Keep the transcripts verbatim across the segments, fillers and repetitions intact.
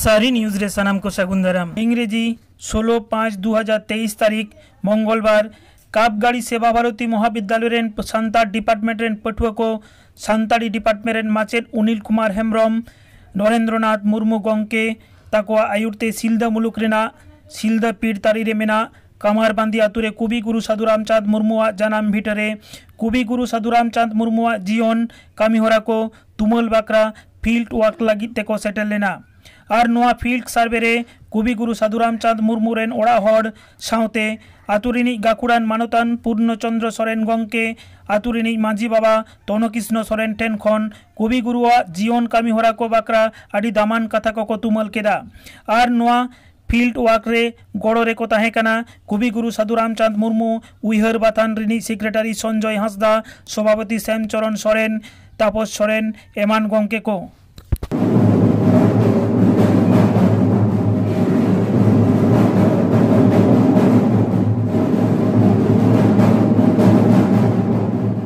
ᱥᱟᱹᱨᱤ ᱱᱤᱭᱩᱡᱽ ᱨᱮ ᱥᱟᱱᱟᱢ ᱠᱚ ᱥᱟᱹᱜᱩᱱ ᱫᱟᱨᱟᱢ᱾ ᱤᱝᱨᱮᱡᱤ ᱥᱳᱞᱳ ᱯᱟᱸᱪ ᱫᱩ ᱦᱟᱡᱟᱨ ᱛᱮᱭᱤᱥ ᱛᱟᱹᱨᱤᱠᱷ ᱢᱚᱝᱜᱚᱞᱵᱟᱨ ᱠᱟᱯᱜᱟᱲᱤ ᱥᱮᱵᱟ ᱵᱷᱟᱨᱚᱛᱤ ᱢᱚᱦᱟᱵᱤᱫᱽᱫᱟᱞᱚᱭ ᱨᱮᱱ ᱥᱟᱱᱛᱟᱲ ᱰᱤᱯᱟᱨᱴᱢᱮᱱᱴ ᱨᱮᱱ ᱯᱟᱹᱴᱷᱩᱣᱟᱹ ᱠᱚ ᱥᱟᱱᱛᱟᱲᱤ ᱰᱤᱯᱟᱨᱴᱢᱮᱱᱴ ᱨᱮᱱ ᱢᱟᱪᱮᱫ ᱚᱱᱤᱞ ᱠᱩᱢᱟᱨ ᱦᱮᱢᱵᱨᱚᱢ, ᱱᱚᱨᱮᱱᱫᱨᱚᱱᱟᱛᱷ ᱢᱩᱨᱢᱩ ᱜᱚᱢᱠᱮ ᱛᱟᱠᱚᱣᱟᱜ ᱟᱹᱭᱩᱨ ᱛᱮ ᱥᱤᱞᱫᱟᱹ ᱢᱩᱞᱩᱠ ᱨᱮᱱᱟᱜ ᱥᱤᱞᱫᱟᱹ ᱯᱤᱲ ᱛᱟᱹᱨᱤ ᱨᱮ ᱢᱮᱱᱟᱜ ᱠᱟᱢᱟᱨᱵᱟᱸᱫᱤ ᱟᱛᱳ ᱨᱮ ᱠᱚᱵᱤ ᱜᱩᱨᱩ ᱥᱟᱹᱫᱷᱩ ᱨᱟᱢᱪᱟᱸᱫᱽ ᱢᱩᱨᱢᱩᱣᱟᱜ ᱡᱟᱱᱟᱢ ᱵᱷᱤᱴᱟᱹ ᱨᱮ ᱠᱚᱵᱤ ᱜᱩᱨᱩ ᱥᱟᱹᱫᱷᱩ ᱨᱟᱢᱪᱟᱸᱫᱽ ᱢᱩᱨᱢᱩᱣᱟᱜ ᱡᱤᱭᱚᱱ ᱠᱟᱹᱢᱤ ᱦᱚᱨᱟ ᱠᱚ ᱛᱩᱢᱟᱹᱞ ᱵᱟᱠᱷᱨᱟ ᱯᱷᱤᱞᱰ ᱣᱟᱨᱠ ᱞᱟᱹᱜᱤᱫ ᱛᱮᱠᱚ ᱥᱮᱴᱮᱨ ᱞᱮᱱᱟ᱾ ᱟᱨ ᱱᱚᱣᱟ ᱯᱷᱤᱞᱰ ᱥᱟᱨᱵᱷᱮ ᱨᱮ ᱠᱚᱵᱤ ᱜᱩᱨᱩ ᱥᱟᱹᱫᱷᱩ ᱨᱟᱢᱪᱟᱸᱫᱽ ᱢᱩᱨᱢᱩ ᱨᱮᱱ ᱚᱲᱟᱜ ᱦᱚᱲ ᱥᱟᱶᱛᱮ ᱟᱛᱳ ᱨᱤᱱᱤᱡ ᱜᱟᱹᱠᱷᱩᱲᱟᱱ ᱢᱟᱱᱚᱛᱟᱱ ᱯᱩᱨᱱᱚ ᱪᱚᱸᱫᱽᱨᱚ ᱥᱚᱨᱮᱱ ᱜᱚᱢᱠᱮ, ᱟᱛᱳ ᱨᱤᱱᱤᱡ ᱢᱟᱹᱡᱷᱤ ᱵᱟᱵᱟ ᱛᱚᱱᱚᱠᱤᱥᱱᱚ ᱥᱚᱨᱮᱱ ᱴᱷᱮᱱ ᱠᱷᱚᱱ ᱠᱚᱵᱤ ᱜᱩᱨᱩᱣᱟᱜ ᱡᱤᱭᱚᱱ ᱠᱟᱹᱢᱤ ᱦᱚᱨᱟ ᱠᱚ ᱵᱟᱠᱷᱨᱟ ᱟᱹᱰᱤ ᱫᱟᱢᱟᱱ ᱠᱟᱛᱷᱟ ᱠᱚᱠᱚ ᱛᱩᱢᱟᱹᱞ ᱠᱮᱫᱟ᱾ ᱟᱨ ᱱᱚᱣᱟ ᱯᱷᱤᱞᱰ ᱣᱟᱨᱠ ᱨᱮ ᱜᱚᱲᱚ ᱨᱮᱠᱚ ᱛᱟᱦᱮᱸ ᱠᱟᱱᱟ ᱠᱚᱵᱤ ᱜᱩᱨᱩ ᱥᱟᱹᱫᱷᱩ ᱨᱟᱢᱪᱟᱸᱫᱽ ᱢᱩᱨᱢᱩ ᱩᱭᱦᱟᱹᱨ ᱵᱟᱛᱷᱟᱱ ᱨᱤᱱᱤᱡ ᱥᱮᱠᱨᱮᱴᱟᱨᱤ ᱥᱚᱧᱡᱚᱭ ᱦᱟᱸᱥᱫᱟ, ᱥᱚᱵᱷᱟᱯᱚᱛᱤ ᱥᱮᱢ ᱪᱚᱨᱚᱱ ᱥᱚᱨᱮᱱ, ᱛᱟᱯᱚᱥ ᱥᱚᱨᱮᱱ ᱮᱢᱟᱱ ᱜᱚᱢᱠᱮ ᱠᱚ᱾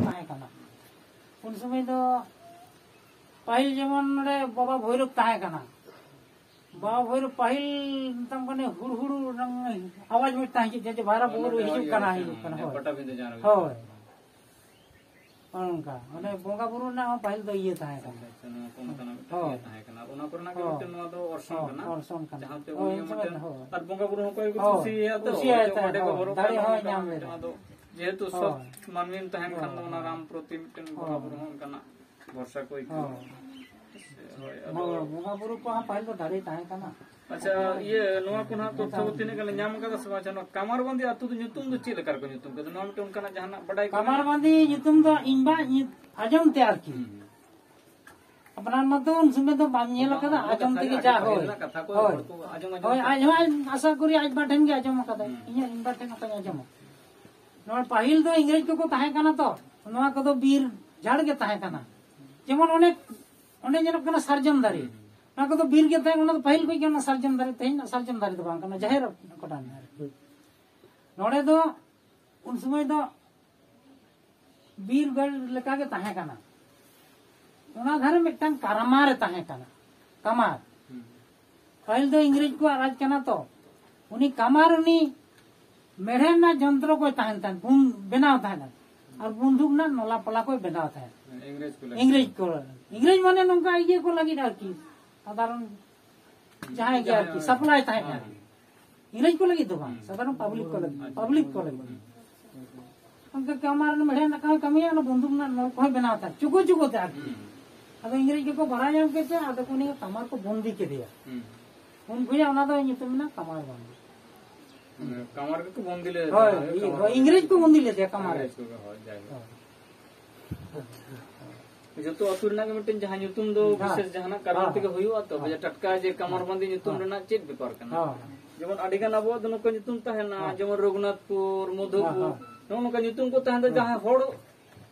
ᱛᱟᱦᱮᱸ ᱠᱟᱱᱟ᱾ ᱩᱱ ᱥᱚᱢᱚᱭ ᱫᱚ ᱯᱟᱹᱦᱤᱞ ᱡᱮᱢᱚᱱ ᱱᱚᱰᱮ ᱵᱟᱵᱟ ᱵᱷᱳᱭᱨᱳᱵ ᱛᱟᱦᱮᱸ ᱠᱟᱱᱟ᱾ ᱵᱟᱵᱟ ᱵᱷᱳᱭᱨᱳᱵ ᱯᱟᱹᱦᱤᱞ ᱢᱮᱛᱟᱢ ᱠᱟᱱᱟ, ᱦᱩᱲ ᱦᱩᱲ ᱨᱮᱱᱟᱜ ᱟᱣᱟᱡᱽ ᱢᱚᱡᱽ ᱛᱟᱦᱮᱸ ᱦᱤᱡᱩᱜ ᱡᱮ ᱵᱷᱟᱭᱨᱟ ᱵᱚᱸᱜᱟ ᱵᱩᱨᱩ ᱦᱤᱡᱩᱜ ᱠᱟᱱᱟ, ᱦᱤᱡᱩᱜ ᱠᱟᱱᱟ, ᱦᱳᱭ᱾ ᱯᱟᱴᱟᱵᱤᱸᱫᱷᱟᱹ ᱡᱟᱦᱟᱸ ᱨᱮ ᱦᱳᱭ᱾ ᱚᱱᱮ ᱚᱱᱠᱟ, ᱚᱱᱮ ᱵᱚᱸᱜᱟ ᱵᱩᱨᱩ ᱨᱮᱱᱟᱜ ᱦᱚᱸ ᱯᱟᱹᱦᱤᱞ ᱫᱚ ᱤᱭᱟᱹ ᱛᱟᱦᱮᱸ ᱠᱟᱱᱟ᱾ ᱟᱪᱪᱷᱟ, ᱟᱪᱪᱷᱟ, ᱱᱚᱣᱟ ᱠᱚ ᱚᱱᱠᱟᱱᱟᱜ ᱢᱤᱫᱴᱟᱝ ᱦᱳᱭ᱾ ᱤᱭᱟᱹ ᱛᱟᱦᱮᱸ ᱠᱟᱱᱟ᱾ ᱟᱨ ᱚᱱᱟ ᱠᱚᱨᱮᱱᱟᱜ ᱜᱮ ᱦᱳᱭ᱾ ᱢᱤᱫᱴᱟᱝ ᱱᱚᱣᱟ ᱫᱚ ᱚᱨᱥᱚᱝ ᱦᱳᱭ, ᱠᱟᱱᱟ᱾ ᱚᱨᱥᱚᱝ ᱠᱟᱱᱟ᱾ ᱡᱟᱦᱟᱸᱛᱮ ᱦᱳᱭ, ᱩᱱᱤ ᱦᱚᱸ ᱚᱱᱠᱟ ᱢᱤᱫᱴᱟᱝ, ᱫᱚ, ᱦᱳᱭ᱾ ᱟᱨ ᱵᱚᱸᱜᱟ ᱵᱩᱨᱩ ᱦᱚᱸᱠᱚ ᱦᱳᱭ, ᱠᱩᱥᱤᱭᱟᱭᱟ ᱛᱚ, ᱠᱩᱥᱤᱭᱟᱭ ᱦᱚᱭᱛᱳ ᱛᱟᱦᱮᱸᱫ, ᱚᱸᱰᱮ ᱠᱚ ᱦᱳᱭ, ᱦᱚᱨᱚᱜ ᱫᱟᱲᱮ ᱠᱟᱜᱼᱟ, ᱦᱚᱸᱭ ᱢᱤᱫᱴᱟᱝ ᱧᱟᱢ ᱚᱱᱟ ᱞᱮᱫᱟ᱾ ᱫᱚ, ᱡᱮᱦᱮᱛᱩ ᱦᱳᱭ᱾ ᱥᱚᱛ ᱢᱟᱹᱱᱢᱤᱢ ᱛᱟᱦᱮᱱ ᱠᱷᱟᱱ ᱫᱚ, ᱦᱳᱭ᱾ ᱚᱱᱟ ᱨᱟᱢ ᱯᱨᱚᱛᱤ ᱢᱤᱫᱴᱟᱝ ᱵᱚᱸᱜᱟ ᱦᱳᱭ᱾ ᱵᱩᱨᱩ ᱦᱚᱸ ᱚᱱᱠᱟᱱᱟᱜ ᱵᱷᱚᱨᱥᱟ ᱠᱚ ᱟᱹᱭᱠᱟᱹᱣᱟ᱾ ᱦᱳᱭ᱾ ᱦᱳᱭ, ᱟᱫᱚ ᱦᱳᱭ, ᱵᱚᱸᱜᱟ ᱵᱩᱨᱩ ᱠᱚᱦᱚᱸ ᱯᱟᱹᱦᱤᱞ ᱫᱚ ᱫᱟᱲᱮ ᱛᱟᱦᱮᱸ ᱠᱟᱱᱟ᱾ ᱟᱪᱪᱷᱟ, ᱤᱭᱟᱹ, ᱱᱚᱣᱟ ᱠᱚ ᱱᱟᱦᱟᱜ ᱛᱚᱛᱛᱷᱚ ᱱᱮᱛᱟᱨ ᱠᱚ ᱛᱤᱱᱟᱹᱜ ᱜᱟᱱ ᱞᱮ ᱧᱟᱢ ᱟᱠᱟᱫᱟ ᱥᱮ ᱵᱟᱝ? ᱟᱪᱪᱷᱟ, ᱱᱚᱣᱟ ᱠᱟᱢᱟᱨᱵᱟᱸᱫᱤ ᱟᱹᱛᱩ ᱫᱚ ᱧᱩᱛᱩᱢ ᱫᱚ ᱪᱮᱫ ᱞᱮᱠᱟ ᱨᱮᱠᱚ ᱧᱩᱛᱩᱢ ᱠᱟᱫᱟ? ᱱᱚᱣᱟ ᱢᱤᱫᱴᱮᱱ ᱚᱱᱠᱟᱱᱟᱜ ᱡᱟᱦᱟᱱᱟᱜ ᱵᱟᱰᱟᱭ ᱠᱚ ᱢᱮᱱᱟᱜᱼᱟ? ᱠᱟᱢᱟᱨᱵᱟᱸᱫᱤ ᱧᱩᱛᱩᱢ ᱫᱚ ᱤᱧ ᱵᱟ ᱤᱧ ᱟᱸᱡᱚᱢ ᱛᱮ ᱟᱨᱠᱤ᱾ ᱦᱩᱸ᱾ ᱟᱯᱱᱟᱨ ᱢᱟᱛᱚ ᱩᱱ ᱥᱚᱢᱚᱭ ᱫᱚ ᱵᱟᱢ ᱧᱮᱞ ᱟᱠᱟᱫᱟ, ᱚᱱᱟ ᱟᱸᱡᱚᱢ ᱠᱟᱛᱷᱟ ᱛᱮᱜᱮ ᱜᱮ ᱡᱟ ᱯᱟᱹᱦᱤᱞ ᱦᱳᱭ᱾ ᱨᱮᱱᱟᱜ ᱠᱟᱛᱷᱟ ᱠᱚ ᱦᱳᱭ᱾ ᱦᱚᱲ ᱠᱚ ᱟᱸᱡᱚᱢ ᱟᱸᱡᱚᱢ ᱦᱳᱭ, ᱠᱟᱜ ᱟᱸᱡᱚᱢ, ᱠᱷᱟᱱ᱾ ᱟᱸᱡᱚᱢ, ᱟᱥᱟ ᱠᱚᱨᱤ ᱟᱡ ᱵᱟ ᱴᱷᱮᱱ ᱜᱮ ᱟᱸᱡᱚᱢ ᱟᱠᱟᱫᱟᱭ᱾ ᱦᱩᱸ᱾ ᱤᱧᱟᱹᱜ ᱤᱧ ᱵᱟ ᱴᱷᱮᱱ ᱚᱱᱠᱟᱧ ᱟᱸᱡᱚᱢᱟ᱾ ᱱᱚᱣᱟ ᱯᱟᱹᱦᱤᱞ ᱫᱚ ᱤᱝᱨᱮᱡᱽ ᱠᱚᱠᱚ ᱛᱟᱦᱮᱸ ᱠᱟᱱᱟ ᱛᱚ, ᱱᱚᱣᱟ ᱠᱚᱫᱚ ᱵᱤᱨ ᱡᱷᱟᱲ ᱜᱮ ᱛᱟᱦᱮᱸ ᱠᱟᱱᱟ᱾ ᱡᱮᱢᱚᱱ ᱚᱱᱮ, ᱚᱸᱰᱮ ᱧᱮᱞᱚᱜ ᱠᱟᱱᱟ ᱥᱟᱨᱡᱚᱢ ᱫᱟᱨᱮ᱾ ᱦᱩᱸ, ᱦᱩᱸ᱾ ᱱᱚᱣᱟ ᱠᱚᱫᱚ ᱵᱤᱨ ᱜᱮ ᱛᱟᱦᱮᱸ, ᱚᱱᱟ ᱫᱚ ᱯᱟᱹᱦᱤᱞ ᱠᱷᱚᱱ ᱜᱮ ᱚᱱᱟ ᱥᱟᱨᱡᱚᱢ ᱫᱟᱨᱮ, ᱛᱮᱦᱮᱧ ᱨᱮᱱᱟᱜ ᱥᱟᱨᱡᱚᱢ ᱫᱟᱨᱮ ᱫᱚ ᱵᱟᱝ ᱠᱟᱱᱟ, ᱡᱟᱦᱮᱨ ᱠᱚᱴᱟ ᱨᱮᱱᱟᱜ ᱟᱨᱠᱤ᱾ ᱱᱚᱰᱮ ᱫᱚ ᱩᱱ ᱥᱚᱢᱚᱭ ᱫᱚ ᱵᱤᱨ ᱜᱟᱲ ᱞᱮᱠᱟ ᱜᱮ ᱛᱟᱦᱮᱸ ᱠᱟᱱᱟ᱾ ᱚᱱᱟ ᱫᱷᱟᱨᱮ ᱢᱤᱫᱴᱟᱝ ᱠᱟᱨᱢᱟᱨ ᱮ ᱛᱟᱦᱮᱸ ᱠᱟᱱᱟ, ᱠᱟᱢᱟᱨ᱾ ᱦᱩᱸ᱾ ᱯᱟᱹᱦᱤᱞ ᱫᱚ ᱤᱝᱨᱮᱡᱽ ᱠᱚᱣᱟᱜ ᱨᱟᱡᱽ ᱠᱟᱱᱟ ᱛᱚ, ᱩᱱᱤ ᱠᱟᱢᱟᱨ ᱩᱱᱤ ᱢᱮᱲᱦᱮᱫ ᱨᱮᱱᱟᱜ ᱡᱚᱱᱛᱨᱚ ᱠᱚᱭ ᱛᱟᱦᱮᱱ ᱛᱟᱦᱮᱸᱫ, ᱵᱩᱱ ᱵᱮᱱᱟᱣ ᱛᱟᱦᱮᱸᱱᱟ, ᱟᱨ ᱵᱚᱱᱫᱷᱩᱠ ᱨᱮᱱᱟᱜ ᱱᱚᱞᱟ ᱯᱚᱞᱟ ᱠᱚᱭ ᱵᱮᱱᱟᱣ ᱛᱟᱦᱮᱸᱫ᱾ ᱤᱝᱨᱮᱡᱽ ᱠᱚ ᱞᱟᱹᱜᱤᱫ᱾ ᱤᱝᱨᱮᱡᱽ ᱠᱚ, ᱤᱝᱨᱮᱡᱽ ᱢᱟᱱᱮ ᱱᱚᱝᱠᱟ ᱤᱭᱟᱹ ᱠᱚ ᱞᱟᱹᱜᱤᱫ ᱟᱨᱠᱤ, ᱥᱟᱫᱷᱟᱨᱚᱱ ᱡᱟᱦᱟᱸᱭ ᱜᱮ ᱟᱨᱠᱤ ᱡᱟᱦᱟᱸᱭ ᱥᱟᱯᱞᱟᱭ ᱛᱟᱦᱮᱸᱫ ᱦᱮᱸ᱾ ᱟᱨᱠᱤ᱾ ᱤᱝᱨᱮᱡᱽ ᱠᱚ ᱞᱟᱹᱜᱤᱫ ᱫᱚ ᱵᱟᱝ, ᱥᱟᱫᱷᱟᱨᱚᱱ ᱯᱟᱵᱽᱞᱤᱠ ᱠᱚ ᱞᱟᱹᱜᱤᱫ, ᱯᱟᱵᱽᱞᱤᱠ ᱠᱚ ᱞᱟᱹᱜᱤᱫ᱾ ᱚᱱᱠᱟ ᱠᱟᱢᱟᱨ ᱨᱮᱱ ᱢᱮᱲᱦᱮᱫ ᱞᱮᱠᱟ ᱦᱚᱸᱭ ᱠᱟᱹᱢᱤᱭᱟ, ᱚᱱᱟ ᱵᱚᱱᱫᱷᱩᱠ ᱨᱮᱱᱟᱜ ᱱᱚᱞ ᱠᱚᱦᱚᱸᱭ ᱵᱮᱱᱟᱣ ᱛᱟᱦᱮᱸᱫ, ᱪᱩᱠᱩ ᱪᱩᱠᱩ ᱛᱮ ᱟᱨᱠᱤ᱾ ᱦᱩᱸ᱾ ᱟᱫᱚ ᱤᱝᱨᱮᱡᱽ ᱜᱮᱠᱚ ᱵᱟᱲᱟᱭ ᱧᱟᱢ ᱠᱮᱫ ᱛᱮ, ᱟᱫᱚ ᱠᱚ ᱩᱱᱤ ᱠᱟᱢᱟᱨ ᱠᱚ ᱵᱚᱱᱫᱤ ᱠᱮᱫᱮᱭᱟ᱾ ᱦᱩᱸ᱾ ᱩᱱ ᱠᱷᱚᱱᱟᱜ ᱚᱱᱟ ᱫᱚ ᱧᱩᱛᱩᱢ ᱮᱱᱟ ᱠᱟᱢᱟᱨ ᱵᱚᱱᱫᱤ᱾ ᱦᱩᱸ, ᱠᱟᱢᱟᱨ ᱜᱮᱠᱚ ᱵᱚᱱᱫᱤ ᱞᱮᱫᱮ ᱦᱳᱭ, ᱛᱟᱦᱮᱸᱫ, ᱤ-, ᱠᱟᱢᱟᱨ ᱦᱳᱭ, ᱵᱚᱱᱫᱤ᱾ ᱤᱝᱨᱮᱡᱽ ᱠᱚ ᱵᱚᱱᱫᱤ ᱞᱮᱫᱮᱭᱟ ᱠᱟᱢᱟᱨ ᱨᱮ᱾ ᱤᱝᱨᱮᱡᱽ ᱠᱚ, ᱦᱳᱭ, ᱡᱟᱭᱦᱳᱠ᱾ ᱦᱳᱭ᱾ ᱡᱚᱛᱚ ᱟᱹᱛᱩ ᱨᱮᱱᱟᱜ ᱜᱮ ᱢᱤᱫᱴᱮᱱ ᱡᱟᱦᱟᱸ ᱧᱩᱛᱩᱢ ᱫᱚ ᱦᱮᱸ᱾ ᱵᱤᱥᱮᱥ ᱡᱟᱦᱟᱱᱟᱜ ᱠᱟᱨᱚᱱ ᱦᱮᱸ᱾ ᱛᱮᱜᱮ ᱦᱩᱭᱩᱜᱼᱟ ᱛᱚ, ᱦᱮᱸ᱾ ᱵᱟᱡᱟᱨ ᱴᱟᱴᱠᱟ ᱡᱮ ᱠᱟᱢᱟᱨ ᱦᱮᱸ᱾ ᱵᱟᱸᱫᱤ ᱧᱩᱛᱩᱢ ᱦᱮᱸ᱾ ᱨᱮᱱᱟᱜ ᱪᱮᱫ ᱵᱮᱯᱟᱨ ᱠᱟᱱᱟ? ᱦᱮᱸ᱾ ᱡᱮᱢᱚᱱ ᱟᱹᱰᱤ ᱜᱟᱱ ᱟᱵᱚᱣᱟᱜ ᱫᱚ ᱱᱚᱝᱠᱟ ᱧᱩᱛᱩᱢ ᱛᱟᱦᱮᱱᱟ, ᱦᱮᱸ᱾ ᱡᱮᱢᱚᱱ ᱨᱚᱜᱷᱩᱱᱟᱛᱷᱯᱩᱨ, ᱢᱚᱫᱷᱩᱯᱩᱨ, ᱦᱮᱸ, ᱦᱮᱸ᱾ ᱱᱚᱜᱼᱚ ᱱᱚᱝᱠᱟ ᱧᱩᱛᱩᱢ ᱠᱚ ᱛᱟᱦᱮᱱ ᱫᱚ ᱦᱮᱸ᱾ ᱡᱟᱦᱟᱸᱭ ᱦᱚᱲ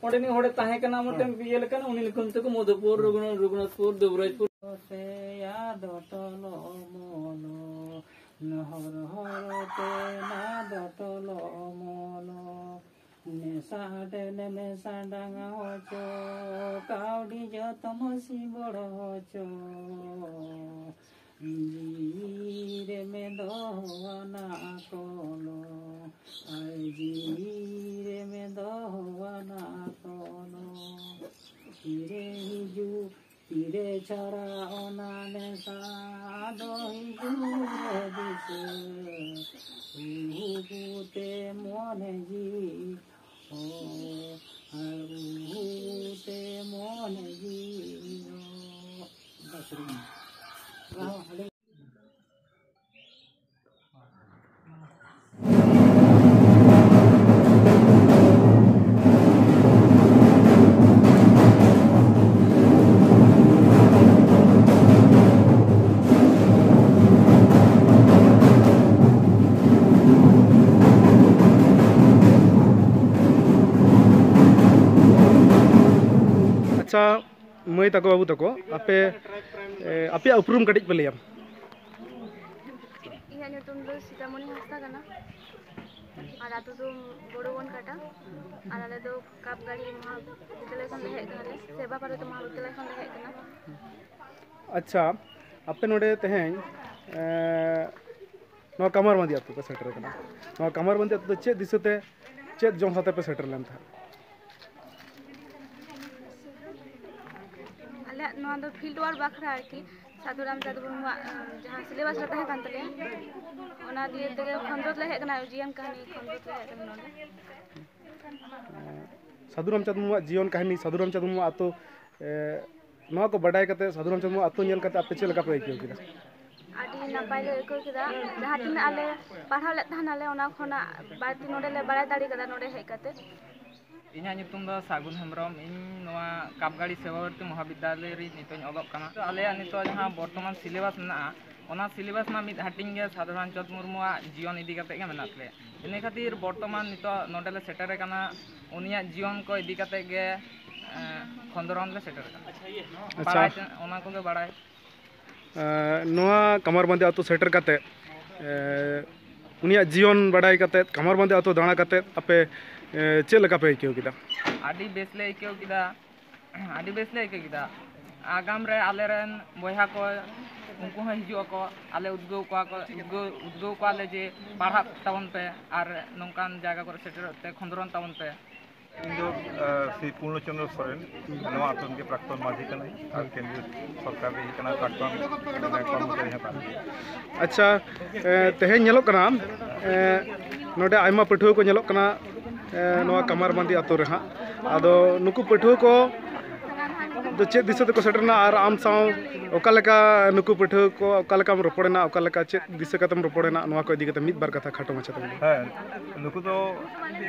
ᱚᱸᱰᱮᱱᱤᱡ ᱦᱚᱲᱮ ᱛᱟᱦᱮᱸ ᱠᱟᱱᱟ, ᱢᱤᱫᱴᱮᱱ ᱦᱮᱸ᱾ ᱤᱭᱟᱹ ᱞᱮᱠᱟᱱ, ᱩᱱᱤ ᱧᱩᱛᱩᱢ ᱛᱮᱠᱚ ᱢᱚᱫᱷᱩᱯᱩᱨ, ᱨᱚᱜᱷᱩᱱᱟᱛᱷ-, ᱨᱚᱜᱷᱩᱱᱟᱛᱷᱯᱩᱨ, ᱫᱩᱵᱨᱟᱡᱽᱯᱩᱨ᱾ ᱛᱮᱭᱟ ᱫᱚ ᱴᱚᱞᱚ ᱢᱚᱞᱚ, ᱱᱚᱦᱚᱨ ᱦᱚᱨᱚ ᱛᱮ ᱱᱟ ᱫᱚ ᱴᱚᱞᱚ ᱢᱚᱞᱚ᱾ ᱱᱮᱥᱟ ᱦᱟᱰᱮ ᱱᱮ ᱢᱮᱥᱟ ᱰᱟᱝᱟ ᱦᱚᱪᱚ, ᱠᱟᱹᱣᱰᱤ ᱡᱚᱛᱚ ᱢᱟᱹᱥᱤ ᱵᱚᱲᱚ ᱦᱚᱪᱚ᱾ ᱡᱤᱣᱤ ᱨᱮ ᱢᱮ ᱫᱚᱦᱚᱣᱟᱱᱟ ᱠᱚᱞᱚ, ᱟᱭ ᱡᱤᱣᱤ ᱨᱮ ᱢᱮ ᱫᱚᱦᱚᱣᱟᱱᱟ ᱠᱚᱞᱚ᱾ ᱛᱤᱨᱮ ᱦᱤᱡᱩᱜ ᱛᱤᱨᱮ ᱪᱷᱟᱲᱟ ᱚᱱᱟ ᱱᱮᱥᱟ ᱫᱚ ᱦᱤᱡᱩᱜ ᱨᱮ ᱫᱤᱥᱟᱹ᱾ ᱩᱦᱩ ᱛᱮ ᱢᱚᱱᱮ ᱡᱤᱣᱤ ᱚ, ᱟᱨ ᱩᱦᱩ ᱛᱮ ᱢᱚᱱᱮ ᱡᱤᱣᱤ ᱚ᱾ ᱟᱪᱪᱷᱟ, ᱢᱟᱹᱭ ᱛᱟᱠᱚ, ᱵᱟᱹᱵᱩ ᱛᱟᱠᱚ, ᱟᱯᱮ, ᱮ, ᱟᱯᱮᱭᱟᱜ ᱩᱯᱨᱩᱢ ᱠᱟᱹᱴᱤᱡ ᱯᱮ ᱞᱟᱹᱭᱟ᱾ ᱤᱧᱟᱹᱜ ᱧᱩᱛᱩᱢ ᱫᱚ ᱥᱤᱛᱟᱢᱚᱱᱤ ᱦᱟᱸᱥᱫᱟ ᱠᱟᱱᱟ᱾ ᱟᱨ ᱟᱹᱛᱩ ᱫᱚ ᱵᱳᱲᱳᱵᱚᱱ ᱠᱟᱴᱟ᱾ ᱟᱨ ᱟᱞᱮ ᱫᱚ ᱠᱟᱯᱜᱟᱲᱤ ᱢᱚᱦᱟᱵᱤᱫᱽᱫᱟᱞᱚᱭ ᱠᱷᱚᱱ ᱞᱮ ᱦᱮᱡ ᱠᱟᱱᱟ ᱞᱮ, ᱥᱮᱵᱟ ᱵᱷᱟᱨᱚᱛᱤ ᱢᱚᱦᱟᱵᱤᱫᱽᱫᱟᱞᱚᱭ ᱠᱷᱚᱱ ᱞᱮ ᱦᱮᱡ ᱠᱟᱱᱟ᱾ ᱟᱪᱪᱷᱟ, ᱟᱯᱮ ᱱᱚᱰᱮ ᱛᱮᱦᱮᱧ ᱮᱸ, ᱱᱚᱣᱟ ᱠᱟᱢᱟᱨᱵᱟᱸᱫᱤ ᱟᱹᱛᱩ ᱯᱮ ᱥᱮᱴᱮᱨ ᱠᱟᱱᱟ᱾ ᱱᱚᱣᱟ ᱠᱟᱢᱟᱨᱵᱟᱸᱫᱤ ᱟᱹᱛᱩ ᱫᱚ ᱪᱮᱫ ᱫᱤᱥᱟᱹᱛᱮ, ᱪᱮᱫ ᱡᱚᱢ ᱥᱟᱶᱛᱮ ᱯᱮ ᱥᱮᱴᱮᱨ ᱞᱮᱱ ᱛᱟᱦᱮᱸᱫ? ᱟᱞᱮᱭᱟᱜ ᱱᱚᱣᱟ ᱫᱚ ᱯᱷᱤᱞᱰ ᱣᱟᱨᱠ ᱵᱟᱠᱷᱨᱟ ᱟᱨᱠᱤ, ᱥᱟᱹᱫᱷᱩ ᱨᱟᱢᱪᱟᱸᱫᱽ ᱢᱩᱨᱢᱩᱣᱟᱜ, ᱟᱸ, ᱡᱟᱦᱟᱸ ᱥᱤᱞᱮᱵᱟᱥ ᱨᱮ ᱛᱟᱦᱮᱸ ᱠᱟᱱ ᱛᱟᱞᱮᱭᱟ, ᱚᱱᱟ ᱫᱤᱭᱮ ᱛᱮᱜᱮ ᱠᱷᱚᱸᱫᱽᱨᱚᱸᱫᱽ ᱞᱮ ᱦᱮᱡ ᱠᱟᱱᱟ, ᱡᱤᱭᱚᱱ ᱠᱟᱹᱦᱱᱤ ᱠᱷᱚᱸᱫᱽᱨᱚᱸᱫᱽ ᱞᱮ ᱦᱮᱡ ᱠᱟᱱᱟ ᱱᱚᱰᱮ᱾ ᱥᱟᱹᱫᱷᱩ ᱨᱟᱢᱪᱟᱸᱫᱽ ᱢᱩᱨᱢᱩᱣᱟᱜ ᱡᱤᱭᱚᱱ ᱠᱟᱹᱦᱱᱤ, ᱥᱟᱹᱫᱷᱩ ᱨᱟᱢᱪᱟᱸᱫᱽ ᱢᱩᱨᱢᱩᱣᱟᱜ ᱟᱹᱛᱩ, ᱮ, ᱱᱚᱣᱟ ᱠᱚ ᱵᱟᱰᱟᱭ ᱠᱟᱛᱮ, ᱥᱟᱹᱫᱷᱩ ᱨᱟᱢᱪᱟᱸᱫᱽ ᱢᱩᱨᱢᱩᱣᱟᱜ ᱟᱹᱛᱩ ᱧᱮᱞ ᱠᱟᱛᱮ ᱟᱯᱮ ᱪᱮᱫ ᱞᱮᱠᱟ ᱯᱮ ᱟᱹᱭᱠᱟᱹᱣ ᱠᱮᱫᱟ? ᱟᱹᱰᱤ ᱱᱟᱯᱟᱭ ᱞᱮ ᱟᱹᱭᱠᱟᱹᱣ ᱠᱮᱫᱟ᱾ ᱡᱟᱦᱟᱸ ᱛᱤᱱᱟᱹᱜ ᱟᱞᱮ ᱯᱟᱲᱦᱟᱣ ᱞᱮᱫ ᱛᱟᱦᱮᱱᱟᱞᱮ, ᱚᱱᱟ ᱠᱷᱚᱱᱟᱜ ᱵᱟᱹᱲᱛᱤ ᱱᱚᱰᱮ ᱞᱮ ᱵᱟᱲᱟᱭ ᱫᱟᱲᱮ ᱠᱟᱫᱟ ᱱᱚᱰᱮ ᱦᱮᱡ ᱠᱟᱛᱮ᱾ ᱤᱧᱟᱹᱜ ᱧᱩᱛᱩᱢ ᱫᱚ ᱥᱟᱹᱜᱩᱱ ᱦᱮᱢᱵᱨᱚᱢ᱾ ᱤᱧ ᱱᱚᱣᱟ ᱠᱟᱯᱜᱟᱲᱤ ᱥᱮᱵᱟᱵᱷᱟᱨᱚᱛᱤ ᱢᱚᱦᱟᱵᱤᱫᱽᱫᱟᱞᱚᱭ ᱨᱮ ᱱᱤᱛᱚᱜ ᱤᱧ ᱚᱞᱚᱜ ᱠᱟᱱᱟ᱾ ᱛᱚ, ᱟᱞᱮᱭᱟᱜ ᱱᱤᱛᱚᱜ ᱡᱟᱦᱟᱸ ᱵᱚᱨᱛᱚᱢᱟᱱ ᱥᱤᱞᱮᱵᱟᱥ ᱢᱮᱱᱟᱜᱼᱟ, ᱚᱱᱟ ᱥᱤᱞᱮᱵᱟᱥ ᱨᱮᱱᱟᱜ ᱢᱤᱫ ᱦᱟᱹᱴᱤᱧ ᱜᱮ ᱥᱟᱫᱷᱩ ᱨᱟᱢᱪᱟᱸᱫᱽ ᱢᱩᱨᱢᱩᱣᱟᱜ ᱡᱤᱭᱚᱱ ᱤᱫᱤ ᱠᱟᱛᱮ ᱜᱮ ᱢᱮᱱᱟᱜ ᱛᱟᱞᱮᱭᱟ᱾ ᱤᱱᱟᱹ ᱠᱷᱟᱹᱛᱤᱨ ᱵᱚᱨᱛᱚᱢᱟᱱ ᱱᱤᱛᱚᱜ ᱱᱚᱰᱮ ᱞᱮ ᱥᱮᱴᱮᱨ ᱟᱠᱟᱱᱟ, ᱩᱱᱤᱭᱟᱜ ᱡᱤᱭᱚᱱ ᱠᱚ ᱤᱫᱤ ᱠᱟᱛᱮ ᱜᱮ, ᱮᱸ, ᱠᱷᱚᱸᱫᱽᱨᱚᱸᱫᱽ ᱞᱮ ᱥᱮᱴᱮᱨ ᱟᱠᱟᱱᱟ᱾ ᱟᱪᱪᱷᱟ᱾ ᱵᱟᱲᱟᱭ ᱛᱮ-, ᱚᱱᱟ ᱠᱚᱜᱮ ᱵᱟᱲᱟᱭ᱾ ᱮᱸ, ᱱᱚᱣᱟ ᱠᱟᱢᱟᱨᱵᱟᱸᱫᱤ ᱟᱹᱛᱩ ᱥᱮᱴᱮᱨ ᱠᱟᱛᱮ, ᱮᱸ, ᱩᱱᱤᱭᱟᱜ ᱡᱤᱭᱚᱱ ᱵᱟᱰᱟᱭ ᱠᱟᱛᱮ, ᱠᱟᱢᱟᱨᱵᱟᱸᱫᱤ ᱟᱹᱛᱩ ᱫᱟᱬᱟ ᱠᱟᱛᱮ ᱟᱯᱮ, ᱮᱸ, ᱪᱮᱫ ᱞᱮᱠᱟ ᱯᱮ ᱟᱹᱭᱠᱟᱹᱣ ᱠᱮᱫᱟ? ᱟᱹᱰᱤ ᱵᱮᱥ ᱞᱮ ᱟᱹᱭᱠᱟᱹᱣ ᱠᱮᱫᱟ᱾ ᱟᱹᱰᱤ ᱵᱮᱥ ᱞᱮ ᱟᱹᱭᱠᱟᱹᱣ ᱠᱮᱫᱟ᱾ ᱟᱜᱟᱢ ᱨᱮ ᱟᱞᱮᱨᱮᱱ ᱵᱚᱭᱦᱟ ᱠᱚ, ᱩᱱᱠᱩ ᱦᱚᱸ ᱦᱤᱡᱩᱜ ᱟᱠᱚ, ᱟᱞᱮ ᱩᱫᱽᱜᱟᱹᱣ ᱠᱚᱣᱟ ᱠᱚ, ᱩᱫᱽᱜᱟᱹᱣ, ᱩᱫᱽᱜᱟᱹᱣ ᱠᱚᱣᱟᱞᱮ ᱡᱮ ᱯᱟᱲᱦᱟᱜ ᱛᱟᱵᱚᱱ ᱯᱮ ᱟᱨ ᱱᱚᱝᱠᱟᱱ ᱡᱟᱭᱜᱟ ᱠᱚᱨᱮ ᱥᱮᱴᱮᱨᱚᱜ ᱛᱮ ᱠᱷᱚᱸᱫᱽᱨᱚᱱ ᱛᱟᱵᱚᱱ ᱯᱮ᱾ ᱤᱧ ᱫᱚ, ᱟᱸ, ᱥᱨᱤ ᱯᱩᱨᱱᱚ ᱪᱚᱸᱫᱽᱨᱚ ᱥᱚᱨᱮᱱ, ᱱᱚᱣᱟ ᱟᱛᱳ ᱨᱮᱱ ᱜᱮ ᱯᱨᱟᱠᱛᱚᱱ ᱢᱟᱹᱡᱷᱤ ᱠᱟᱹᱱᱟᱹᱧ ᱟᱨ ᱠᱮᱱᱫᱨᱚ ᱥᱚᱨᱠᱟᱨ ᱨᱮ ᱤᱧ ᱠᱟᱱᱟ ᱯᱨᱟᱠᱛᱚᱱ, ᱢᱟᱱᱮ, ᱠᱚᱨᱢᱚᱪᱟᱨᱤ ᱦᱚᱸ ᱠᱟᱱ ᱜᱮᱭᱟ᱾ ᱟᱪᱪᱷᱟ, ᱮ, ᱛᱮᱦᱮᱧ ᱧᱮᱞᱚᱜ ᱠᱟᱱᱟ, ᱮ, ᱱᱚᱰᱮ ᱟᱭᱢᱟ ᱯᱟᱹᱴᱷᱩᱣᱟᱹ ᱠᱚ ᱧᱮᱞᱚᱜ ᱠᱟᱱᱟ, ᱮ, ᱱᱚᱣᱟ ᱠᱟᱢᱟᱨᱵᱟᱸᱫᱤ ᱟᱛᱳ ᱨᱮ ᱦᱟᱸᱜ᱾ ᱟᱫᱚ ᱱᱩᱠᱩ ᱯᱟᱹᱴᱷᱩᱣᱟᱹ ᱠᱚ ᱫᱚ ᱪᱮᱫ ᱫᱤᱥᱟᱹ ᱛᱮᱠᱚ ᱥᱮᱴᱮᱨᱱᱟ ᱟᱨ ᱟᱢ ᱥᱟᱶ ᱚᱠᱟ ᱞᱮᱠᱟ ᱱᱩᱠᱩ ᱯᱟᱹᱴᱷᱩᱣᱟᱹ ᱠᱚ ᱚᱠᱟ ᱞᱮᱠᱟᱢ ᱨᱚᱯᱚᱲᱮᱱᱟ, ᱚᱠᱟ ᱞᱮᱠᱟ ᱪᱮᱫ ᱫᱤᱥᱟᱹ ᱠᱟᱛᱮᱢ ᱨᱚᱯᱚᱲᱮᱱᱟ, ᱱᱚᱣᱟ ᱠᱚ ᱤᱫᱤ ᱠᱟᱛᱮ ᱢᱤᱫ ᱵᱟᱨ ᱠᱟᱛᱷᱟ ᱠᱷᱟᱴᱚ ᱢᱟᱪᱷᱟ ᱛᱮ ᱞᱟᱹᱭ? ᱦᱮᱸ, ᱱᱩᱠᱩ ᱫᱚ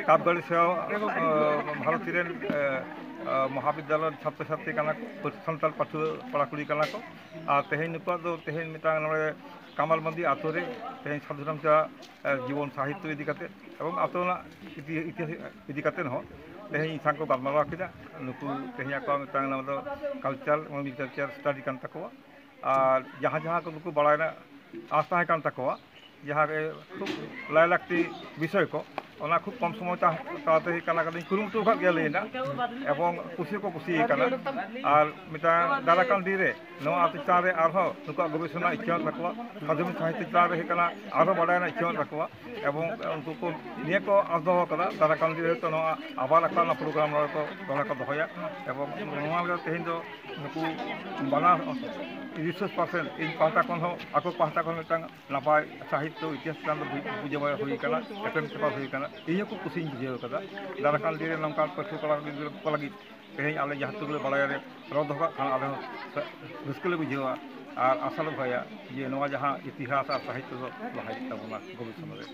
ᱠᱟᱯᱜᱟᱲᱤ ᱥᱮᱵᱟ, ᱟᱸ, ᱵᱷᱟᱨᱚᱛᱤ ᱨᱮᱱ, ᱟᱸ, ᱟᱸ, ᱢᱚᱦᱟᱵᱤᱫᱽᱫᱟᱞᱚᱭ ᱪᱷᱟᱛᱨᱚ ᱪᱷᱟᱛᱨᱤ ᱠᱟᱱᱟ ᱠᱚ, ᱥᱟᱱᱛᱟᱲ ᱯᱟᱹᱴᱷᱩᱣᱟᱹ ᱠᱚᱲᱟ ᱠᱩᱲᱤ ᱠᱟᱱᱟ ᱠᱚ᱾ ᱟᱨ ᱛᱮᱦᱮᱧ ᱱᱩᱠᱩᱣᱟᱜ ᱫᱚ ᱛᱮᱦᱮᱧ ᱢᱤᱫᱴᱟᱝ ᱱᱚᱰᱮ ᱠᱟᱢᱟᱨᱵᱟᱸᱫᱤ ᱟᱛᱳ ᱨᱮ ᱛᱮᱦᱮᱧ ᱥᱟᱹᱫᱷᱩ ᱨᱟᱢᱪᱟᱸᱫᱽ, ᱟᱸ, ᱡᱤᱵᱚᱱ ᱥᱟᱦᱤᱛᱛᱚ ᱤᱫᱤ ᱠᱟᱛᱮ ᱮᱵᱚᱝ ᱟᱛᱳ ᱨᱮᱱᱟᱜ ᱤᱛᱤ-, ᱤᱛᱤᱦᱟᱥ ᱤᱫᱤ ᱠᱟᱛᱮ ᱦᱚᱸ ᱛᱮᱦᱮᱧ ᱤᱧ ᱥᱟᱶ ᱠᱚ ᱜᱟᱞᱢᱟᱨᱟᱣ ᱠᱮᱫᱟ᱾ ᱱᱩᱠᱩ ᱛᱮᱦᱮᱧ ᱟᱠᱚᱣᱟᱜ ᱢᱤᱫᱴᱟᱝ ᱱᱚᱣᱟ ᱫᱚ ᱠᱟᱞᱪᱟᱨ ᱮᱵᱚᱝ ᱠᱟᱞᱪᱟᱨ ᱥᱴᱟᱰᱤ ᱠᱟᱱ ᱛᱟᱠᱚᱣᱟ᱾ ᱟᱨ ᱡᱟᱦᱟᱸ ᱡᱟᱦᱟᱸ ᱠᱚ ᱱᱩᱠᱩ ᱵᱟᱲᱟᱭ ᱨᱮᱱᱟᱜ ᱟᱸᱥ ᱛᱟᱦᱮᱸ ᱠᱟᱱ ᱛᱟᱠᱚᱣᱟ, ᱡᱟᱦᱟᱸ ᱜᱮ ᱠᱷᱩᱵ ᱞᱟᱭᱞᱟᱠᱛᱤ ᱵᱤᱥᱚᱭ ᱠᱚ, ᱚᱱᱟ ᱠᱷᱩᱵ ᱠᱚᱢ ᱥᱚᱢᱚᱭ ᱛᱟ-, ᱛᱟᱞᱟᱛᱮ ᱦᱩᱭᱩᱜ ᱠᱟᱱᱟ, ᱠᱟᱹᱴᱤᱡ ᱠᱩᱨᱩᱢᱩᱴᱩ ᱟᱠᱟᱫ ᱜᱮᱭᱟ ᱞᱟᱹᱭ ᱨᱮᱱᱟᱜ, ᱮᱵᱚᱝ ᱠᱩᱥᱤ ᱦᱚᱸᱠᱚ ᱠᱩᱥᱤ ᱟᱠᱟᱱᱟ᱾ ᱟᱨ ᱢᱤᱫᱴᱟᱝ ᱫᱟᱨᱟᱭ ᱠᱟᱱ ᱫᱤᱱ ᱨᱮ ᱱᱚᱣᱟ ᱪᱮᱛᱟᱱ ᱨᱮ ᱟᱨᱦᱚᱸ ᱱᱩᱠᱩᱣᱟᱜ ᱜᱚᱵᱮᱥᱚᱱᱟ ᱤᱪᱪᱷᱟᱹ ᱢᱮᱱᱟᱜ ᱛᱟᱠᱚᱣᱟ, ᱥᱟᱫᱷᱩ ᱥᱟᱦᱤᱛᱛᱚ ᱪᱮᱛᱟᱱ ᱨᱮ ᱦᱩᱭᱩᱜ ᱠᱟᱱᱟ ᱟᱨᱦᱚᱸ ᱵᱟᱰᱟᱭ ᱨᱮᱱᱟᱜ ᱤᱪᱪᱷᱟᱹ ᱢᱮᱱᱟᱜ ᱛᱟᱠᱚᱣᱟ, ᱮᱵᱚᱝ ᱩᱱᱠᱩ ᱠᱚ ᱱᱤᱭᱟᱹ ᱠᱚ ᱟᱸᱥ ᱫᱚᱦᱚ ᱠᱟᱫᱟ, ᱫᱟᱨᱟᱭ ᱠᱟᱱ ᱫᱤᱱ ᱨᱮ ᱦᱚᱭᱛᱳ ᱱᱚᱣᱟ ᱟᱵᱟᱨ ᱟᱠᱚᱣᱟᱜ ᱚᱱᱟ ᱯᱨᱳᱜᱨᱟᱢ ᱱᱚᱰᱮ ᱠᱚ, ᱱᱚᱰᱮ ᱠᱚ ᱫᱚᱦᱚᱭᱟ᱾ ᱮᱵᱚᱝ ᱱᱚᱣᱟ ᱞᱮᱠᱟ ᱛᱮᱦᱮᱧ ᱫᱚ ᱱᱩᱠᱩ ᱵᱟᱱᱟᱨ ᱨᱤᱥᱳᱨᱥ ᱯᱟᱨᱥᱚᱱ ᱤᱧ ᱯᱟᱦᱴᱟ ᱠᱷᱚᱱ ᱦᱚᱸ, ᱟᱠᱚ ᱯᱟᱦᱴᱟ ᱠᱷᱚᱱ ᱢᱤᱫᱴᱟᱝ ᱱᱟᱯᱟᱭ ᱥᱟᱦᱤᱛᱛᱚ ᱤᱛᱤᱦᱟᱥ ᱪᱮᱛᱟᱱ ᱫᱚ ᱵᱩᱡᱷᱟᱹᱣ ᱦᱩᱭ ᱟᱠᱟᱱᱟ, ᱮᱯᱮᱢ ᱪᱟᱯᱟᱞ ᱦᱩᱭ ᱟᱠᱟᱱᱟ᱾ ᱤᱧ ᱦᱚᱸ ᱠᱩᱥᱤᱧ ᱵᱩᱡᱷᱟᱹᱣ ᱟᱠᱟᱫᱟ᱾ ᱫᱟᱨᱟᱭ ᱠᱟᱱ ᱫᱤᱱ ᱨᱮ ᱱᱚᱝᱠᱟᱱ ᱯᱟᱹᱴᱷᱩᱣᱟᱹ ᱠᱚᱲᱟ ᱜᱤᱫᱽᱨᱟᱹ ᱠᱚ ᱞᱟᱹᱜᱤᱫ ᱛᱮᱦᱮᱧ ᱟᱞᱮ ᱡᱟᱦᱟᱸ ᱴᱩᱠᱩ ᱞᱮ ᱵᱟᱲᱟᱭᱟ ᱞᱮ ᱨᱚᱲ ᱫᱚᱦᱚ ᱠᱟᱜ ᱠᱷᱟᱱ, ᱟᱞᱮ ᱦᱚᱸ ᱨᱟᱹᱥᱠᱟᱹ ᱞᱮ ᱵᱩᱡᱷᱟᱹᱣᱟ ᱟᱨ ᱟᱥᱟ ᱞᱮ ᱫᱚᱦᱚᱭᱟ ᱡᱮ ᱱᱚᱣᱟ ᱡᱟᱦᱟᱸ ᱤᱛᱤᱦᱟᱥ ᱟᱨ ᱥᱟᱦᱤᱛᱛᱚ ᱫᱚ ᱞᱟᱦᱟ ᱤᱫᱤᱜ ᱛᱟᱵᱚᱱᱟ ᱵᱷᱚᱵᱤᱥᱥᱚᱛ ᱨᱮ᱾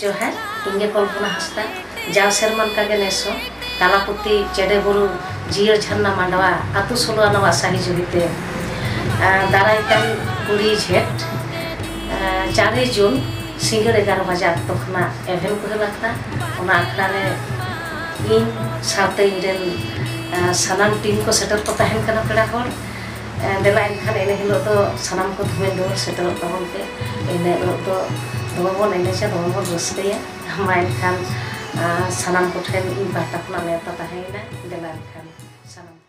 ᱡᱚᱦᱟᱨ, ᱤᱧ ᱜᱮ ᱠᱚᱞᱯᱚᱱᱟ ᱦᱟᱸᱥᱫᱟ᱾ ᱡᱟᱣ ᱥᱮᱨᱢᱟ ᱞᱮᱠᱟᱜᱮ ᱱᱮᱥ ᱦᱚᱸ ᱛᱟᱞᱟᱯᱩᱛᱤ ᱪᱮᱰᱮ ᱵᱩᱨᱩ ᱡᱤᱭᱟᱹᱲ ᱡᱷᱟᱨᱱᱟ ᱢᱟᱰᱣᱟ ᱟᱹᱛᱩ ᱥᱳᱞᱳ ᱟᱱᱟᱣᱟᱜ ᱥᱟᱹᱦᱤ ᱡᱩᱦᱤᱛᱮ, ᱟᱸ, ᱫᱟᱨᱟᱭ ᱠᱟᱱ ᱠᱩᱲᱤ ᱡᱷᱮᱸᱴ, ᱟᱸ, ᱪᱟᱨᱮ ᱡᱩᱱ ᱥᱤᱸᱜᱟᱹᱲ ᱮᱜᱟᱨᱚ ᱵᱟᱡᱮ ᱚᱠᱛᱚ ᱠᱷᱚᱱᱟᱜ ᱮᱵᱷᱮᱱ ᱠᱚ ᱦᱩᱭᱩᱜ ᱠᱟᱱᱟ᱾ ᱚᱱᱟ ᱟᱠᱷᱲᱟ ᱨᱮ ᱤᱧ ᱥᱟᱶᱛᱮ ᱤᱧ ᱨᱮᱱ, ᱟᱸ, ᱥᱟᱱᱟᱢ ᱴᱤᱢ ᱠᱚ ᱥᱮᱴᱮᱨ ᱠᱚ ᱛᱟᱦᱮᱱ ᱠᱟᱱᱟ, ᱯᱮᱲᱟ ᱦᱚᱲ᱾ ᱮᱸ, ᱫᱮᱞᱟ ᱮᱱᱠᱷᱟᱱ ᱮᱱᱮ ᱦᱤᱞᱳᱜ ᱫᱚ ᱥᱟᱱᱟᱢ ᱠᱚ ᱫᱷᱩᱢᱮᱞ ᱫᱷᱩᱢᱮᱞ ᱥᱮᱴᱮᱨᱚᱜ ᱛᱟᱵᱚᱱ ᱯᱮ᱾ ᱮᱱᱮ ᱦᱤᱞᱳᱜ ᱫᱚ ᱫᱚᱢᱮ ᱵᱚᱱ ᱮᱱᱮᱡᱟ, ᱫᱚᱢᱮ ᱵᱚᱱ ᱨᱟᱹᱥᱠᱟᱹᱭᱟ᱾ ᱢᱟ ᱮᱱᱠᱷᱟᱱ, ᱟᱸ, ᱥᱟᱱᱟᱢ ᱠᱚᱴᱷᱮᱱ ᱤᱧ ᱯᱟᱦᱴᱟ ᱠᱷᱚᱱᱟᱜ ᱱᱮᱣᱛᱟ ᱛᱟᱦᱮᱸᱭᱮᱱᱟ᱾ ᱫᱮᱞᱟ ᱮᱱᱠᱷᱟᱱ ᱥᱟᱱᱟᱢ᱾